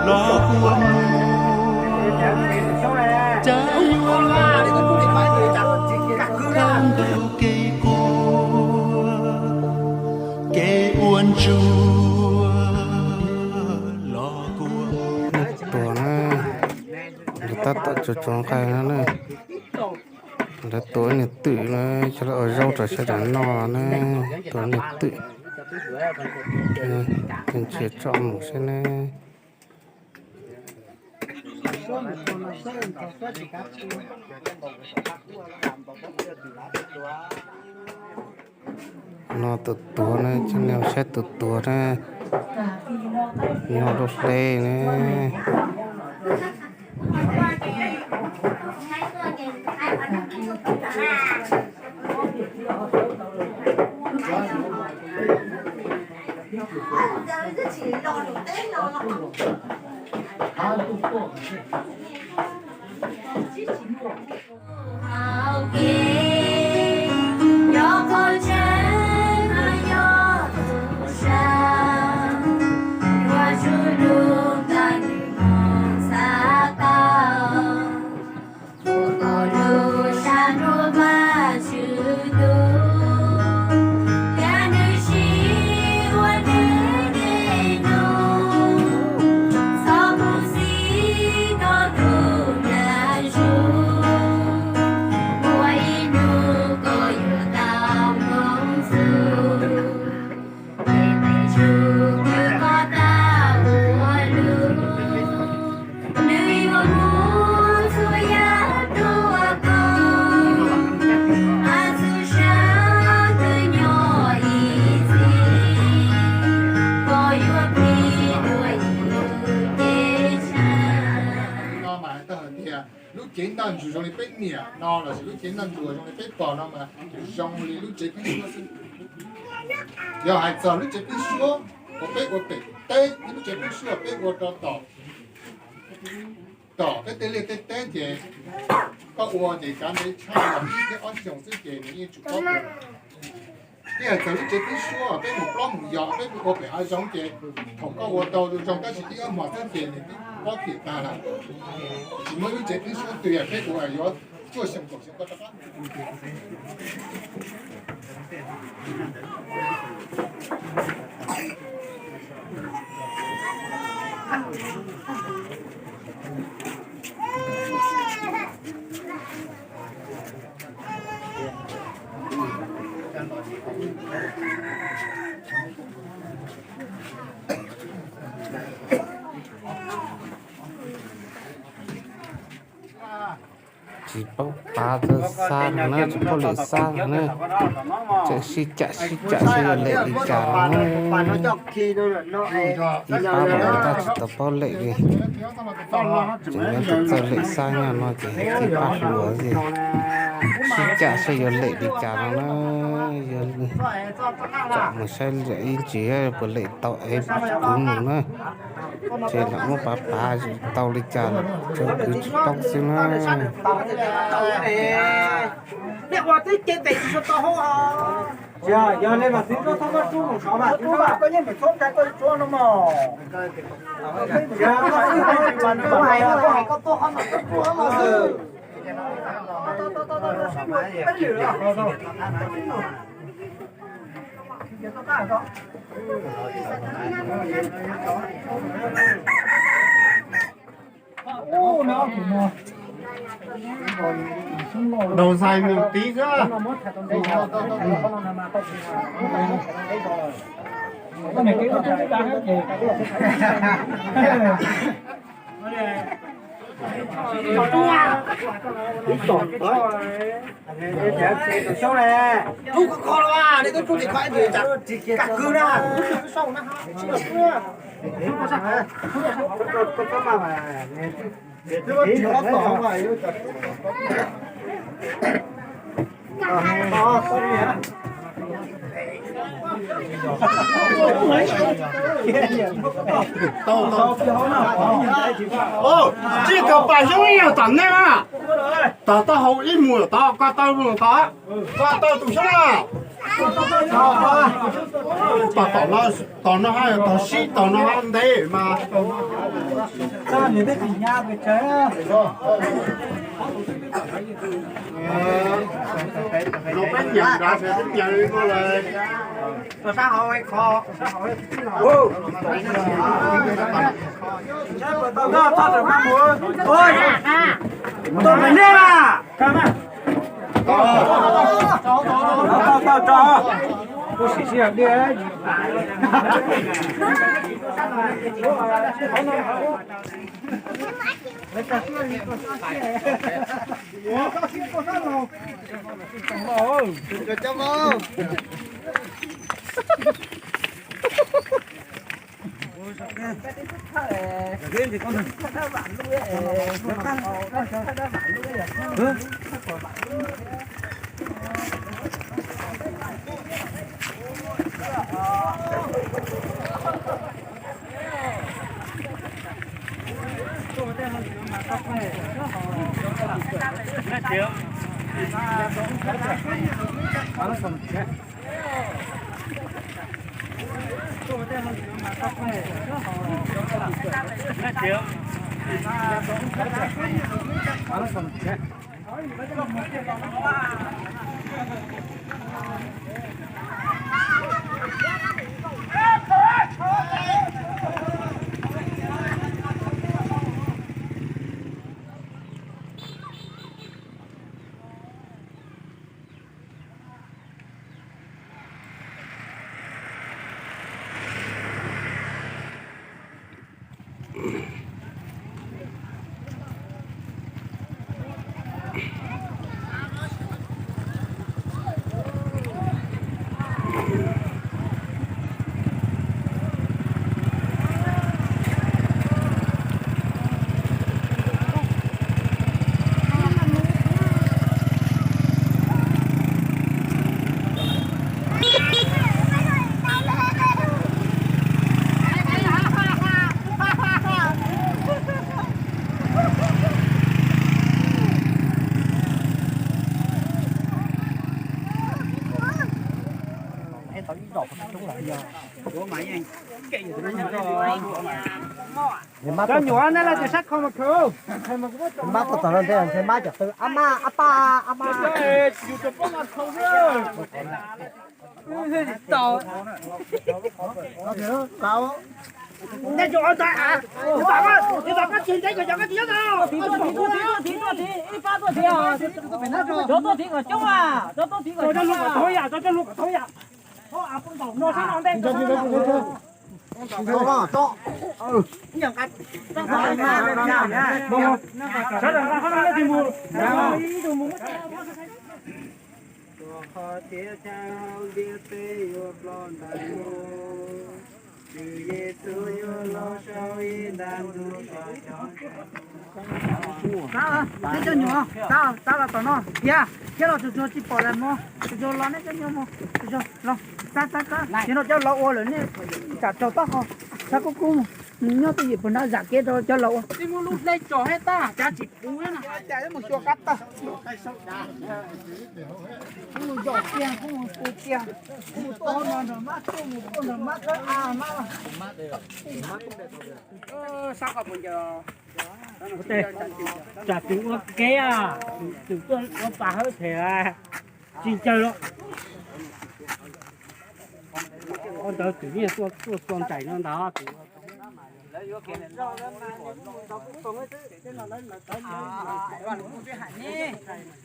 Los ua muag, cas yuav los khab nkaus kev quaj, kev ua ntsuag los ua muag. Tuag na, lawv tab tom tsuas tsuas nqaij no na. Lawv tua niag twm na, coj los ua zaub rau sawv daws noj na, tua niag twm. Ntsia tsom mus saib na. No tus tuag na, coj nej saib tus tuag na, nyob lub hleb na. No mas hais tias lub cev ntaj ntsug zoo li peb niam no lossis lub cev ntaj ntsug zoo li peb pog no mas zoo li lub tsev pheeb suab xwb. Yog hais txog lub tsev pheeb suab uas peb ua pem teb thiab lub tsev pheeb suab uas peb ua rau tom, tom peb tej liaj tej teb ces koj ua ces kav ntev tshaj los ib thiab ob xyoos xwb ces nws yeej tsum pob kws. Thiab hais txog lub tsev pheeb suab uas peb mus plob mus yos peb mus ua pem hav zoov ces thaum koj ua tau zoo tab sis ib ob hmos xwb ces nws twb pob kws tag lawm. Tsis muaj lub tsev pheeb suab twg yog peb ua yuav cuaj xyoo kaum xyoo koj rov qab. Tsis paub pav txawj xab no na, tsis paub lem xab no na. Tseem sib cam sib cam seb yuav lem li cas no na. Ib pab los tag tsis tau paub lem li. Tseem nyob tus txawj lem xab nyob no ces tib pab hluas xwb. Sib cam seb yuav lem li cas no na. Yog tsom mus saib ib ntsis puas lem tau es kwv mus na. Ces lam muab pav pav tau li cas tsuav kwv tsis paub xwb na. Đầu dài một tí nữa. Rub khov kho los mas, nej twb rub tim khov ib ntsis, cam kwv na, rub tim sau na, tsis yog rub na. Tsis kam pam xyoob ib yam tom nej na. Tog taub hau ib mus tod, ko taw mus tod, ko taw tus xyoob na. Tom no, tom no hab, tom sib tom no hab ntev mas. Los peb nyav nrad, peb nyav li ko lawm. Tuaj pem nej mas. Tau, tau, tau. Kuv sim sij hawm diaj. Cov nyuam nej los tsis sab kho mas khaws. Mab tuaj tom no ntej ntshe mab cov twg, ab mab, ab pab, ab mab. Yus tus poj mas khaws xwb. Cov tuaj thiv kom coob, cov tuaj thiv kom coob. Cov tuaj thiv kom coob, cov tuaj thiv kom coob. Sawv daws nqa qhov no ib tug mus. Qhov tias chaw ntiaj teb yuav ploj ntais mus, Tswv Yexus yuav los sau ib nta ntug rau cov. Tab, nej cov nyuam, tab, tab los tom no, tiag, thiab los tsuag tsuag tsis pom lawm mog, tsuag tsuag los nej cov nyuam mog, tsuag tsuag los, tab, tab, tab, ces no cov laus ua lawm nej tsam tsaug taub hau, sab kub kub mus, nws nyob twj ywm puag nrad zam kev rau cov laus ua. Tsis muaj lub hleb tso thiab tab, cas tsis puv na. Cas mus xyuas qab tawg. Kuv mus yos tiag, kuv mus pus tiag, kuv mus tuaj no nrog mab tuaj, mus tuaj nrog mab kawb a mab. Tsam tus ua kev, tus tuaj ua pas hawb phem, tsis ncaws los. Ua ntawd tus yeej tuaj txua nraim no ntag.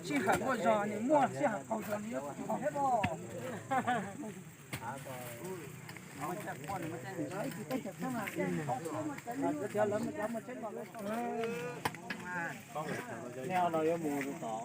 Sij hawm muaj zog nws muaj, sij hawm qaug zog nws yuav qaug thiab. Nej no yuav mus tom